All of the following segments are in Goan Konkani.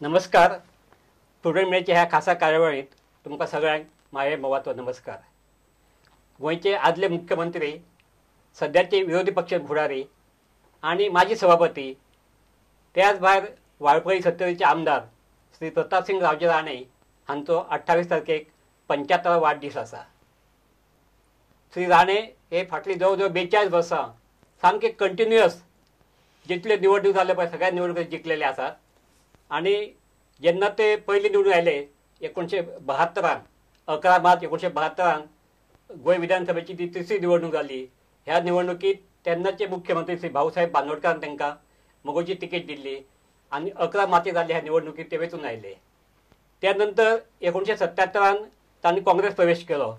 नमस्कार. प्रुडंट मिडियाच्या ह्या खासा कार्यावळींत तुमकां सगळ्यांक माये मोगाचो नमस्कार. गोंयचे आदले मुख्यमंत्री, सद्याचे विरोधी पक्ष फुडारी आनी माजी सभापती, त्याच भायर वाळपई सत्तरीचे आमदार श्री प्रतापसिंग रावजी राणे हांचो 28 तारखेक 75 वाडदीस आसा. श्री राणे हे फाटली जवळ जवळ 42 वर्सां सामके कंटिन्युअस जितले निवडणूक जाले पळय सगळ्या निवडणुकी जिखलेले आसात. आनी जेन्ना ते पयली निवडून आयले 1972 11 मार्च 1972 गोंय विधानसभेची ती तिसरी निवडणूक जाली. ह्या निवडणुकीत तेन्नाचे मुख्यमंत्री श्री भाऊसाहेब बांदोडकारान तांकां मगोची तिकेट दिल्ली आनी 11 मार्चेक जाल्ले ह्या निवडणुकीत ते वेंचून आयले. त्या नंतर 1977 तांणी काँग्रेस प्रवेश केलो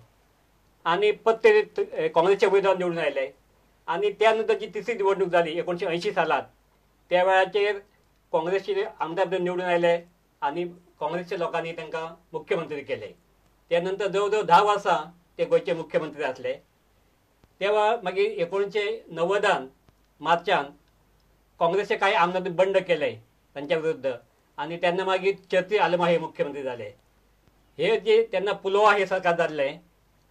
आनी परते काँग्रेसचे उमेदवार निवडून आयले. आनी त्या नंतर जी तिसरी निवडणूक जाली 1980 सालात, त्या वेळाचेर काँग्रेसचे आमदार निवडून आयले आनी काँग्रेसच्या लोकांनी तांकां मुख्यमंत्री केले. त्या नंतर जवळ जवळ 10 वर्सां ते गोंयचे मुख्यमंत्री आसले. तेव्हा मागीर 1990 मार्चान काँग्रेसचे कांय आमदार बंड केले तांच्या विरुद्ध आनी तेन्ना मागीर चर्ची आलमा हे मुख्यमंत्री जाले. हे जे तेन्ना पुलोवा हे सरकार जाल्लें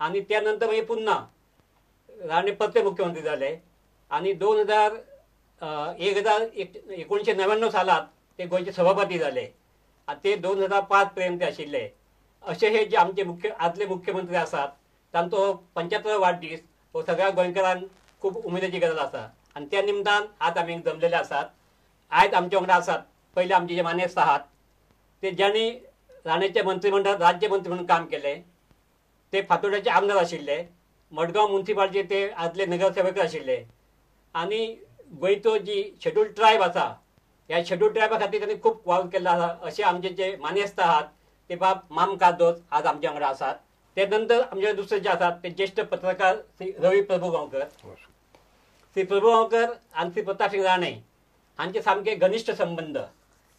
आनी त्या नंतर मागीर पुन्हा राणे परते मुख्यमंत्री जाले आनी 1999 सालात ते गोंयचे सभापती जाले आनी ते 2005 पर्यंत ते आशिल्ले. अशे हे जे आमचे आदले मुख्यमंत्री आसात तांचो 75 वाडदीस हो सगळ्या गोंयकारांक खूब उमेदीची गजाल आसा आनी त्या निमतान आज आमी जमलेले आसात. आयज आमचे वांगडा आसात पयले आमचे जे मानेस्त आहात ते ज्यांनी राणेचे मंत्रिमंडळ राज्यमंत्री म्हणून काम केलें, ते फातोड्याचे आमदार आशिल्ले, मडगांव म्युनिसिपालिटीचे ते आदले नगरसेवक आशिल्ले आनी गोंयचो जी शेड्यूल ट्रायब आसा ह्या शेड्यूल ट्रायबा खातीर तांणी खूब वावर केल्लो आसा. अशे आमचे जे मानेस्त आहात ते बाब माम कार्दोज आज आमच्या वांगडा आसात. त्या नंतर आमचे दुसरे जे आसात ते ज्येष्ठ पत्रकार श्री रवी प्रभुगांवकर. श्री प्रभुगांवकर आनी श्री प्रतापसिंग राणे हांचे सामके घनिश्ठ संबंद.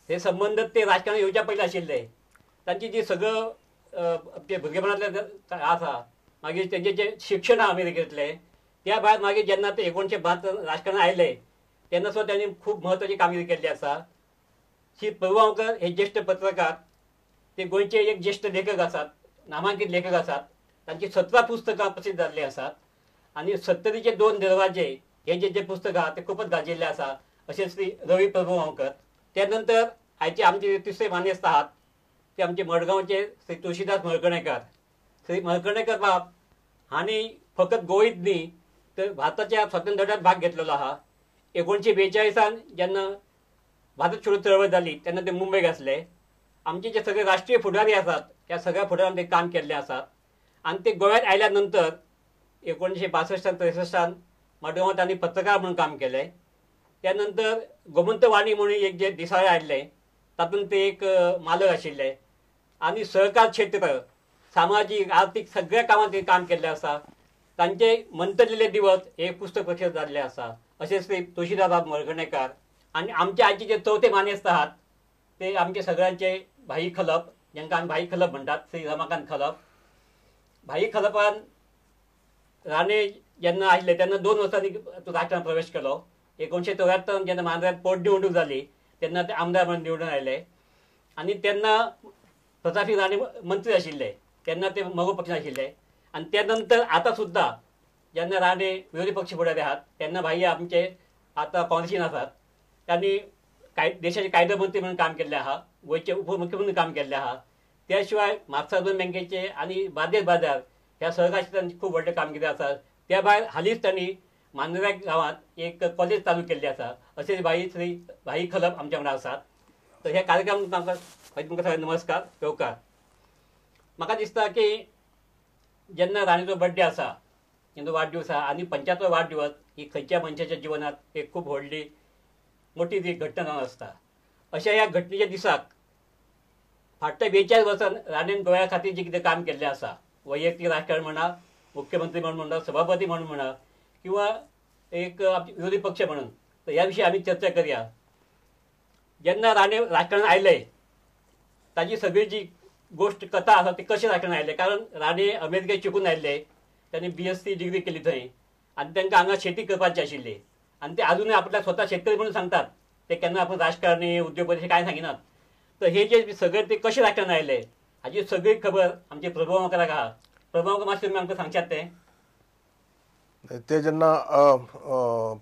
हे संबंद ते राजकारणात येवच्या पयलीं आशिल्ले. तांची जी सगळं ते भुरगेपणांतले आसा, मागीर तेंचे जे शिक्षण अमेरिकेंतलें, त्या भायर मागीर जेन्ना ते 1972 राजकारणात आयले तेन्ना सुद्दां तांणी खूब म्हत्वाची कामगिरी केल्ली आसा. श्री प्रभुगांवकर हे ज्येष्ठ पत्रकार, ते गोंयचे एक ज्येष्ठ लेखक आसात, नामांकीत लेखक आसात. तांची 17 पुस्तकां प्रसिद्ध जाल्लीं आसात आनी सत्तरीचे 2 दरवाजे हे जे जे पुस्तक आहा ते खूबच गाजिल्ले आसा अशें श्री रवी प्रभुगांवकर. त्या नंतर आयचे आमचे तिसरे मानेस्त आहात ते आमचे मडगांवचे श्री तुळशीदास मळकर्णेकर. श्री मळकर्णेकर बाब हांणी फकत गोंयच न्ही तर भारताच्या स्वातंत्र्य लढ्यात भाग घेतलेलो आहा. 1942 जेन्ना भारत छोडो चळवळ जाली तेन्ना ते मुंबयक आसले. आमचे जे सगळे राष्ट्रीय फुडारी आसात त्या सगळ्या फुडाऱ्यांनी ते काम केल्लें आसात आनी ते गोव्यात आयल्या नंतर 1962 63 मडगांवांत तांणी पत्रकार म्हणून काम केलें. त्या नंतर गोमंतवाणी म्हणून एक जे दिसाळें आयिल्लें तातूंत ते एक मालक आशिल्ले आनी सहकार क्षेत्र, सामाजीक, आर्थीक सगळ्या कामांत ते काम केल्लें आसा. तांचे मंतरलेले दिवस हे पुस्तक प्रकाशित जाल्लें आसा. अशें श्री तुळशीदास मळकर्णेकर. आनी आमचे आयचे जे चवथे मानेस्त आहात ते आमचे सगळ्यांचे भाई खलप, जांकां आमी भाई खलप म्हणटात, श्री रमाकांत खलप. भाई खलपान राणे जेन्ना आशिल्ले तेन्ना 2 वर्सांनी राजकारणात प्रवेश केलो. 1974 जेन्ना मांद्र्यांत पोटनिवडणूक जाली तेन्ना ते आमदार म्हणून निवडून आयले आनी तेन्ना प्रतापसिंग राणे मंत्री आशिल्ले, तेन्ना ते मगो पक्षान आशिल्ले. आनी त्या नंतर आतां सुद्दां जेन्ना राणे विरोधी पक्ष फुडारी आहात तेन्ना भाई आमचे आतां काँग्रेसीन आसात. तांणी देशाचे कायदो मंत्री म्हणून काम केल्लें आहा, गोंयचे उपमुख्यमंत्री काम केल्लें आहा. त्या शिवाय म्हापसा अर्बन बँकेचे आनी बार्देस बाजार ह्या सहकार क्षेत्रांत खूब व्हडले कामगिरी आसा. त्या भायर हालींच तांणी मांद्र्या गांवांत एक कॉलेज चालू केल्ली आसा. अशे भाई श्री भाई खलप आमच्या वांगडा आसात. तर ह्या कार्यक्रम तुमकां सगळ्यांक नमस्कार, येवकार. म्हाका दिसता की जेन्ना राणेचो बड्डे आसा, जेन्ना वाडदिवस आसा आनी 75 वाडदिवस ही खंयच्या मनशाच्या जिवनांत एक खूब व्हडली मोठी ती घटना जावन आसता. अशा ह्या घटनेच्या दिसाक फाटल्या 42 वर्सां राणेन गोंया खातीर जें कितें काम केल्लें आसा, वैयक्तीक राजकारण म्हणा, मुख्यमंत्री म्हणून म्हणा, सभापती म्हणून म्हणा किंवा एक विरोधी पक्ष म्हणून, तर ह्या विशयी आमी चर्चा करया. जेन्ना राणे राजकारणात आयले ताजी सगळी जी गोश्ट कथा आसा ती कशें राजकारणात आयले, कारण राणे अमेरिकेक शिकून आयिल्ले, तांणी BSc degree केली थंय आनी तांकां हांगा शेती करपाची आशिल्ली आनी ते आजुनूय आपल्याक स्वता शेतकरी म्हणून सांगतात. ते केन्ना आपूण राजकारणी, उद्योगपती अशें कांय सांगिनात. तर हे जे सगळे ते कशे राजकारणात आयले हाजी सगळी खबर आमचे प्रभुगांवकाराक आहा. प्रभुगांवकार मातशें तुमी आमकां सांगशात तें. ते जेन्ना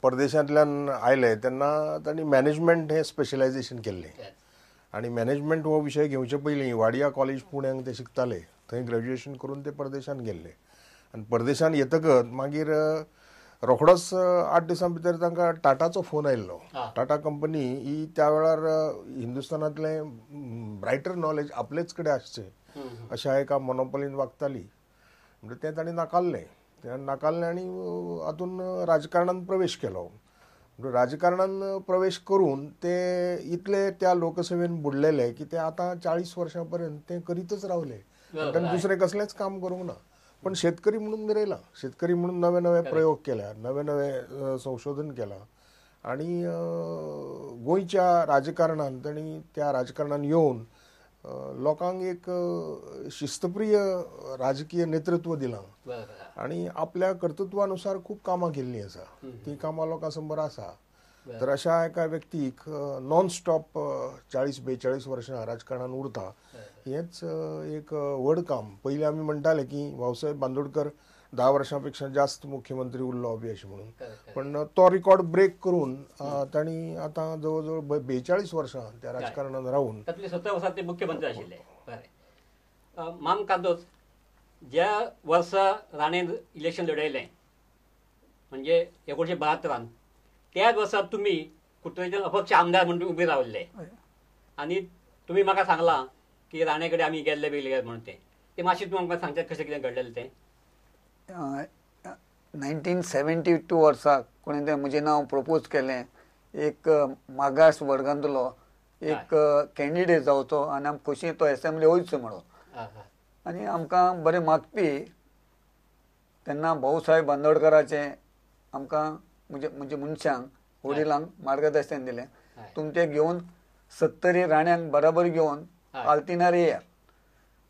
परदेशांतल्यान आयले तेन्ना तांणी मॅनेजमेंट हें स्पेशलायझेशन केल्लें आनी मॅनेजमेंट हो विशय घेवचे पयलीं वाडिया कॉलेज पुण्याक ते शिकताले, थंय ग्रॅज्युएशन करून ते परदेशांत गेल्ले आनी परदेशांत येतकच मागीर रोखडोच 8 दिसां भितर तांकां टाटाचो फोन आयिल्लो. टाटा कंपनी ही त्या वेळार हिंदुस्थानांतलें ब्रायटर नॉलेज आपलेच कडेन आसचें अशा एका मोनोपोलीन वागताली, म्हणजे तें तांणी नाकारलें. तें नाकारलें आनी हातून राजकारणान प्रवेश केलो. राजकारणान प्रवेश करून ते इतले त्या लोकसेवेन बुडलेले की ते आतां 40 वर्सां पर्यंत ते करीतच रावले आनी तांणी दुसरें कसलेंच काम करूंक ना. पण शेतकरी म्हणून मिरयला, शेतकरी म्हणून नवे नवे प्रयोग केल्या, नवे नवे संशोधन केलां आनी गोंयच्या राजकारणान तांणी त्या राजकारणान येवन लोकांक एक शिस्तप्रिय राजकीय नेतृत्व दिलां आनी आपल्या कर्तृत्वानुसार खूब कामां केल्लीं आसा, तीं कामां लोकां समोर आसा. तर अशा एका व्यक्तीक नॉन स्टॉप 40-42 वर्सां राजकारणान उरता हेंच एक व्हड काम. पयलीं आमी म्हणटाले की भाऊसाहेब बांदोडकर 10 वर्सां पेक्षा जास्त मुख्यमंत्री उरलो बी अशें म्हणून, पण तो रिकॉर्ड ब्रेक करून तांणी आतां जवळ जवळ 42 वर्सां त्या राजकारणान रावून तातूंतले 17 वर्सां ते मुख्यमंत्री आशिल्ले. बरें माम कार्दोज, ज्या वर्सा राणेन इलेक्शन लढयलें म्हणजे 1972 त्याच वर्सा तुमी कुट्टरेच्यान अपक्ष आमदार म्हणून उबे रावल्ले आनी तुमी म्हाका सांगलां की राणे कडेन आमी गेल्ले बिल्ले म्हणून तें मातशें तुमी आमकां सांगतात कशें कितें घडलेलें तें. 1972 वर्साक कोणें तें म्हजें नांव प्रपोज केलें, एक मागास वर्गांतलो एक कॅन्डिडेट जावचो आनी आमकां खोशी तो एसेंब्ली वयचो म्हणून, आनी आमकां बरें मागपी तेन्ना भाऊसाहेब बांदोडकराचें आमकां म्हणजे म्हणजे मनशांक वडिलांक मार्गदर्शन दिलें, तुमचें घेवन 70 राण्यांक बराबर घेवन आल्तिनार येयात.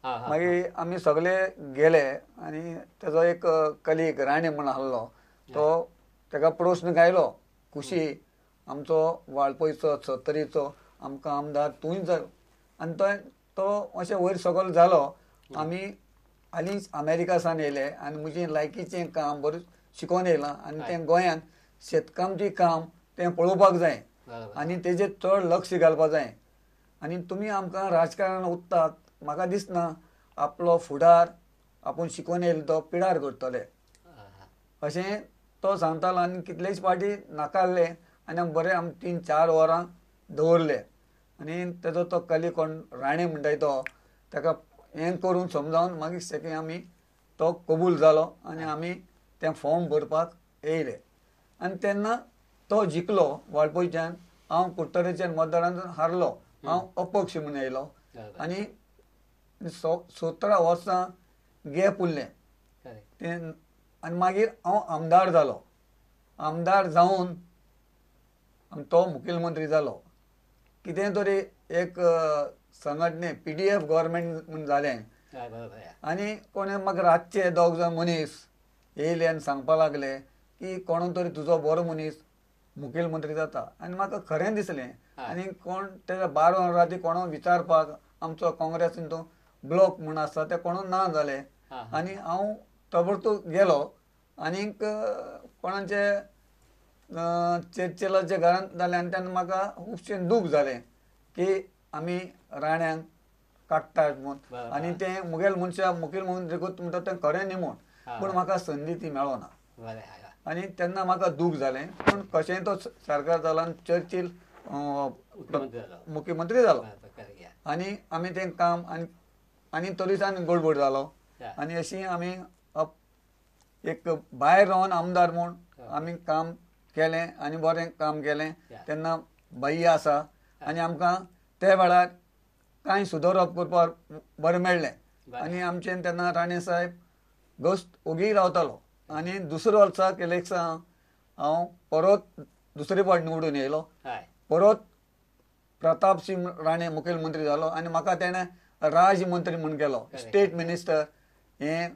मागीर आमी सगळे गेले आनी तेजो एक कलीग राणे म्हण आहलो तो तेका प्रश्न घायलो, खुशी आमचो वाळपयचो 70चो आमकां आमदार तूंय जाय, आनी तो अशें वयर सकयल जालो. आमी हालींच अमेरिका सावन येयले आनी म्हजें लायकीचें काम बरें शिकोवन येयलां आनी तें गोंयांत शेतकामती काम तें पळोवपाक जाय आनी तेजेर चड लक्ष घालपाक जाय आनी तुमी आमकां राजकारणान उत्तात म्हाका दिसना आपलो फुडार आपूण शिकोवन येयलो तो पिडार करतले अशें तो सांगतालो. आनी कितलेच पाटी नाकारले आनी आमी बरें आमी 3-4 वरां दवरले आनी तेजो तो कली कोण राणे म्हणटाय तो ताका हें करून समजावन मागीर सेकेंड आमी तो कबूल जालो आनी आमी तें फॉर्म भरपाक येयले आनी तेन्ना तो जिखलो वाळपयच्यान, हांव कुडतरेच्यान मतदारांत हारलो, हांव अपक्ष म्हणून येयलो आनी 17 वर्सां गॅप उरलें तें आनी मागीर हांव आमदार जालो. आमदार जावन तो मुखेलमंत्री जालो. कितें तरी एक संघटने PDF government म्हूण जालें आनी कोणें म्हाका रातचे 2 जाण मनीस येयले आनी सांगपाक लागले की कोण तरी तुजो बरो मनीस मुखेलमंत्री जाता आनी म्हाका खरें दिसलें. आनी कोण तेज्या 12 राती कोणो विचारपाक आमचो काँग्रेसीन तो ब्लॉक म्हूण आसता ते कोणो ना जाले आनी हांव तबडतो गेलो आनीक कोणाचे चर्चिलाच्या घरांत जालें आनी तेन्ना म्हाका खुबशें दूख जालें की आमी राण्यांक काडटात म्हूण आनी तें मुगेल मनशां मुखेलमंत्री म्हणटा तें खरें न्ही म्हूण, पूण म्हाका संदी ती मेळना आनी तेन्ना म्हाका दूख जालें. पूण कशेंय तो सरकार जालो आनी चर्चिल मुख्यमंत्री जालो आनी आमी तें काम आनी आनी तरीच आनी गडबड जालो आनी अशी आमी एक भायर रावन आमदार म्हूण आमी काम केलें आनी बरें काम केलें. तेन्ना बाई आसा आनी आमकां त्या वेळार कांय सुदरप करपाक बरें मेळ्ळें आनी आमचें तेन्ना राणे साहेब गस्त ओगी रावतालो आनी दुसऱ्या वर्साक इलेक्शन हांव परत दुसरे फावट निवडून येयलो, परत प्रताप सिंह राणे मुखेलमंत्री जालो आनी म्हाका तेणें राजमंत्री म्हूण केलो, स्टेट मिनिस्टर हें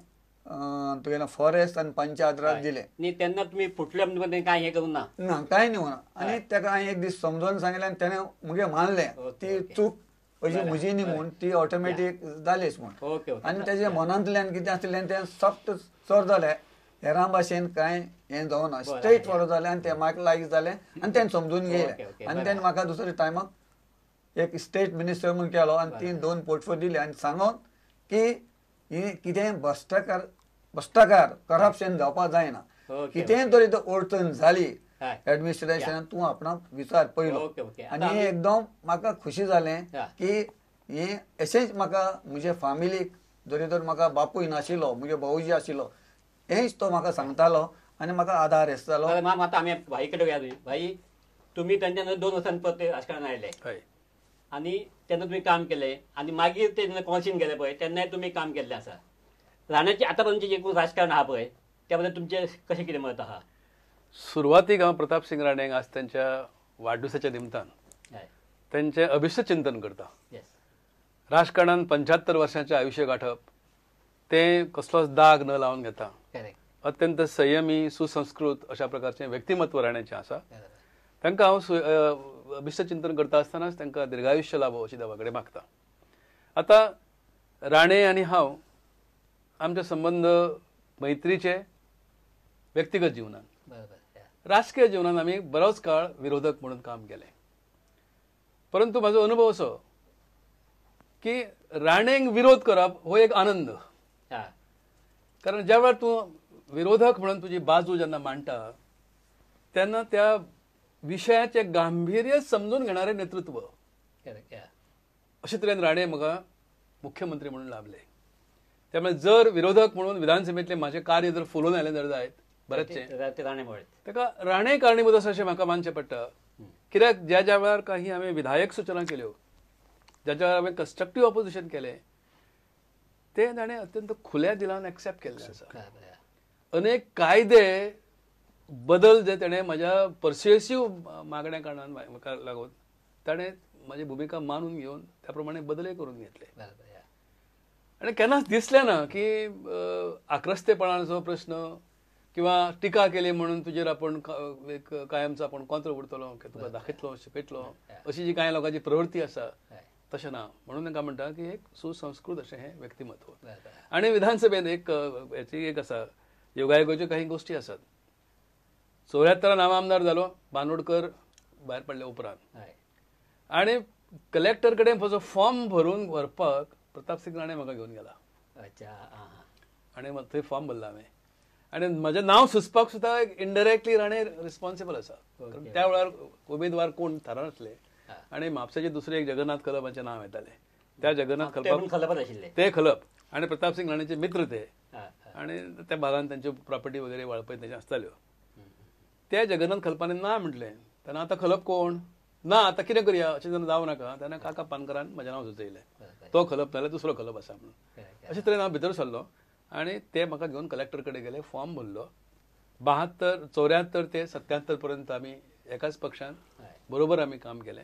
तुगेलें फॉरेस्ट आनी पंचायत राज दिलें. न्ही तेन्ना तुमी फुटले म्हणून कांय हें करूं ना? ना, कांय न्ही म्हणा. आनी ताका हांवें एक दीस समजोवन सांगलें आनी तेणें मुगे मानलें ती चूक अशी म्हजी न्ही म्हूण ती ऑटोमॅटीक जालीच म्हूण. आनी तेजे मनांतल्यान कितें आसलें तें सॉफ्ट सर जालें, हेरां भाशेन कांय हें जावना, स्ट्रेट फॉरवर्ड जालें आनी तें म्हाका लायक जालें आनी तें समजून घेयलें. आनी तेणें म्हाका दुसऱ्या टायमाक एक स्टेट मिनिस्टर म्हूण केलो आनी ती 2 पोर्टफोलियो दिली आनी सांगोन की ही कितें भ्रश्टाचार करप्शन जावपाक जायना, कितेंय तरी अडचण जाली एडमिनिस्ट्रेशनान तूं आपणाक विचार पयलो. आनी एकदम म्हाका खुशी जालें की हें अशेंच म्हाका म्हजे फामिलीक जरी तर म्हाका बापूय नाशिल्लो, म्हजे भाऊजी आशिल्लो, हेंच तो म्हाका सांगतालो आनी म्हाका आधार आसतालो. आतां आमी भाई कडेन वया. भाई, तुमी तेंच्या 2 वर्सां परत राजकारणान आयले आनी तेन्ना तुमी काम केलें आनी मागीर ते जेन्ना कॉन्सिन गेले पळय तेन्नाय तुमी काम केल्लें आसा. राण्याचें आतां पर्यंत जें राजकारण आहा पळय त्या बद्दल तुमचें कशें कितें मत आहा? सुरवातीक हांव प्रताप सिंग राणेक आज त्यांच्या वाडदिवसाच्या निमतान त्यांचें अभिष्ट चिंतन करता. राजकारणान 75 वर्सांचें आयुश्य गांठप तें कसलोच दाग न लावन घेता, अत्यंत संयमी सुसंस्कृत अशा प्रकारचें व्यक्तिमत्व राण्याचें आसा. तांकां हांव अभिष्ट चिंतन करता आसतनाच तांकां दीर्घायुश्य लाभो अशी देवा कडेन मागता. आतां राणे आनी हांव आमचे संबंद मैत्रीचे व्यक्तिगत जीवनान, राजकीय जीवनान आमी बरोच काळ विरोधक म्हणून काम केलें. परंतु म्हाजो अनुभव असो की राणेंक विरोध करप हो एक आनंद, कारण ज्या वेळार तूं विरोधक म्हणून तुजी बाजू जेन्ना मांडटा तेन्ना त्या विशयाचें गांभीर्य समजून घेणारें नेतृत्व अशे तरेन राणे म्हाका मुख्यमंत्री म्हणून लाभले. त्यामुळे जर विरोधक म्हणून विधानसभेंतलें म्हाजें कार्य जर फुलोवन आयलें जर जायत बरेचशें ताका राणे कारणीभूत आसा अशें म्हाका मानचें पडटा. कित्याक ज्या ज्या वेळार काही हांवें विधायक सुचना केल्यो, ज्या ज्या वेळार हांवें कन्स्ट्रक्टीव ऑपोजिशन केलें, तें ताणें अत्यंत खुल्या दिलान एक्सेप्ट केल्लें आसा. अनेक कायदे बदल जे ताणें म्हाज्या पर्सुएसीव मागण्या कारणान म्हाका लागून ताणें म्हाजी भुमिका मानून घेवन त्या प्रमाणे बदलय करून घेतले. आनी केन्नाच दिसलें ना की आक्रस्तेपणाचो प्रश्न किंवा टिका केली म्हणून तुजेर आपूण एक कायमचो आपूण कोंत्र उरतलो, तुका दाखयतलो शिकयतलो अशी जी कांय लोकांची प्रवृत्ती आसा तशें ना. म्हणून तांकां म्हणटा की एक सुसंस्कृत अशें हें व्यक्तिमत्व. आनी विधानसभेन एक हेची एक आसा योगायोगाच्यो काही गोश्टी आसात. 74 हांव आमदार जालो बांदोडकर भायर पडल्या उपरांत, आनी कलेक्टर कडेन म्हजो फॉर्म भरून व्हरपाक प्रताप सिंग राणे म्हाका घेवन गेला. आनी थंय फॉर्म भरला हांवें आनी म्हजें नांव सुचपाक सुद्दां इनडायरेक्टली राणे रिस्पॉन्सिबल आसा, कारण त्या वेळार उमेदवार कोण थारनासले आनी म्हापशाचे दुसरे एक जगन्नाथ खलप हांचें नांव येतालें. त्या जगन्नाथ खलप ते खलप आनी प्रताप सिंग राणेचे मित्र ते, आनी त्या भागान त्यांच्यो प्रॉपर्टी वगैरे वाळपय तेंच्यो आसताल्यो. त्या जगन्नाथ खलपाने ना म्हटलें तेन्ना आतां खलप कोण ना, आतां कितें करया अशें जेन्ना जावं नाका तेन्ना काका पानकरान म्हजें नांव सुचयलें, तो खलप नाल्यार दुसरो खलप आसा म्हणून. अशे तरेन हांव भितर सरलो आनी ते म्हाका घेवन कलेक्टर कडेन गेले, फॉर्म भरलो. 72 74 ते 77 पर्यंत आमी एकाच पक्षान बरोबर आमी काम केलें.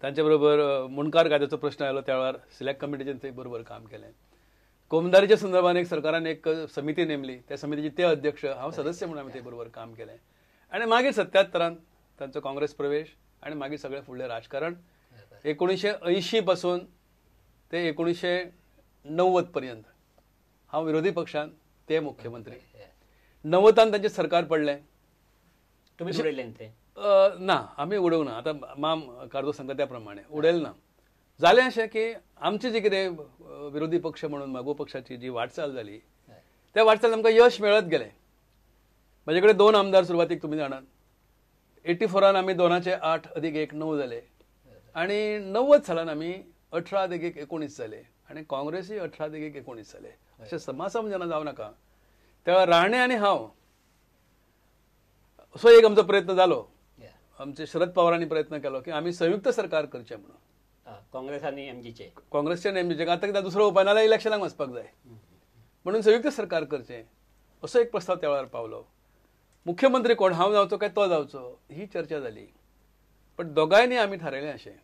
तांचे बरोबर मुंडकार कायद्याचो प्रश्न आयलो त्या वेळार सिलेक्ट कमिटीचें थंय बरोबर काम केलें. कोमदारीच्या संदर्भान एक सरकारान एक समिती नेमली, त्या समितीचे ते अध्यक्ष हांव सदस्य म्हणून आमी ते बरोबर काम केलें. आनी मागीर 77 तांचो काँग्रेस प्रवेश आनी मागीर सगळें फुडलें राजकारण. 1980 पासून ते 1990 पर्यंत हांव विरोधी पक्षान, ते मुख्यमंत्री. 90 तांचें सरकार पडलें. तुमी उडयलें ते? ना, आमी उडोवंक ना. आतां माम कार्दोज सांगता त्या प्रमाणे उडयलें ना. जालें अशें की आमची जी कितें विरोधी पक्ष म्हणून मागो पक्षाची जी वाटचाल जाली त्या वाटचाल आमकां यश मेळत गेलें. म्हजे कडेन 2 आमदार सुरवातीक तुमी जाणात. 84 आमी 2 8 + 1 9 जाले आनी 90 सालान आमी 18 + 1 19 जाले आनी काँग्रेसूय 18 + 1 19 जाले. अशें समासम जेन्ना जावं नाका तेन्ना राणे आनी हांव असो एक आमचो प्रयत्न जालो. आमचे शरद पवारांनी प्रयत्न केलो की आमी संयुक्त सरकार करचें म्हणून, काँग्रेस आनी एमजीचे, काँग्रेसचे आनी एमजीचे. आतां कितें दुसरो उपाय नाल्यार इलेक्शनाक वचपाक जाय म्हणून संयुक्त सरकार करचें असो एक प्रस्ताव त्या वेळार पावलो. मुख्यमंत्री कोण, हांव जावचो काय तो जावचो ही चर्चा जाली. पण दोगांयनी आमी थारायलें अशें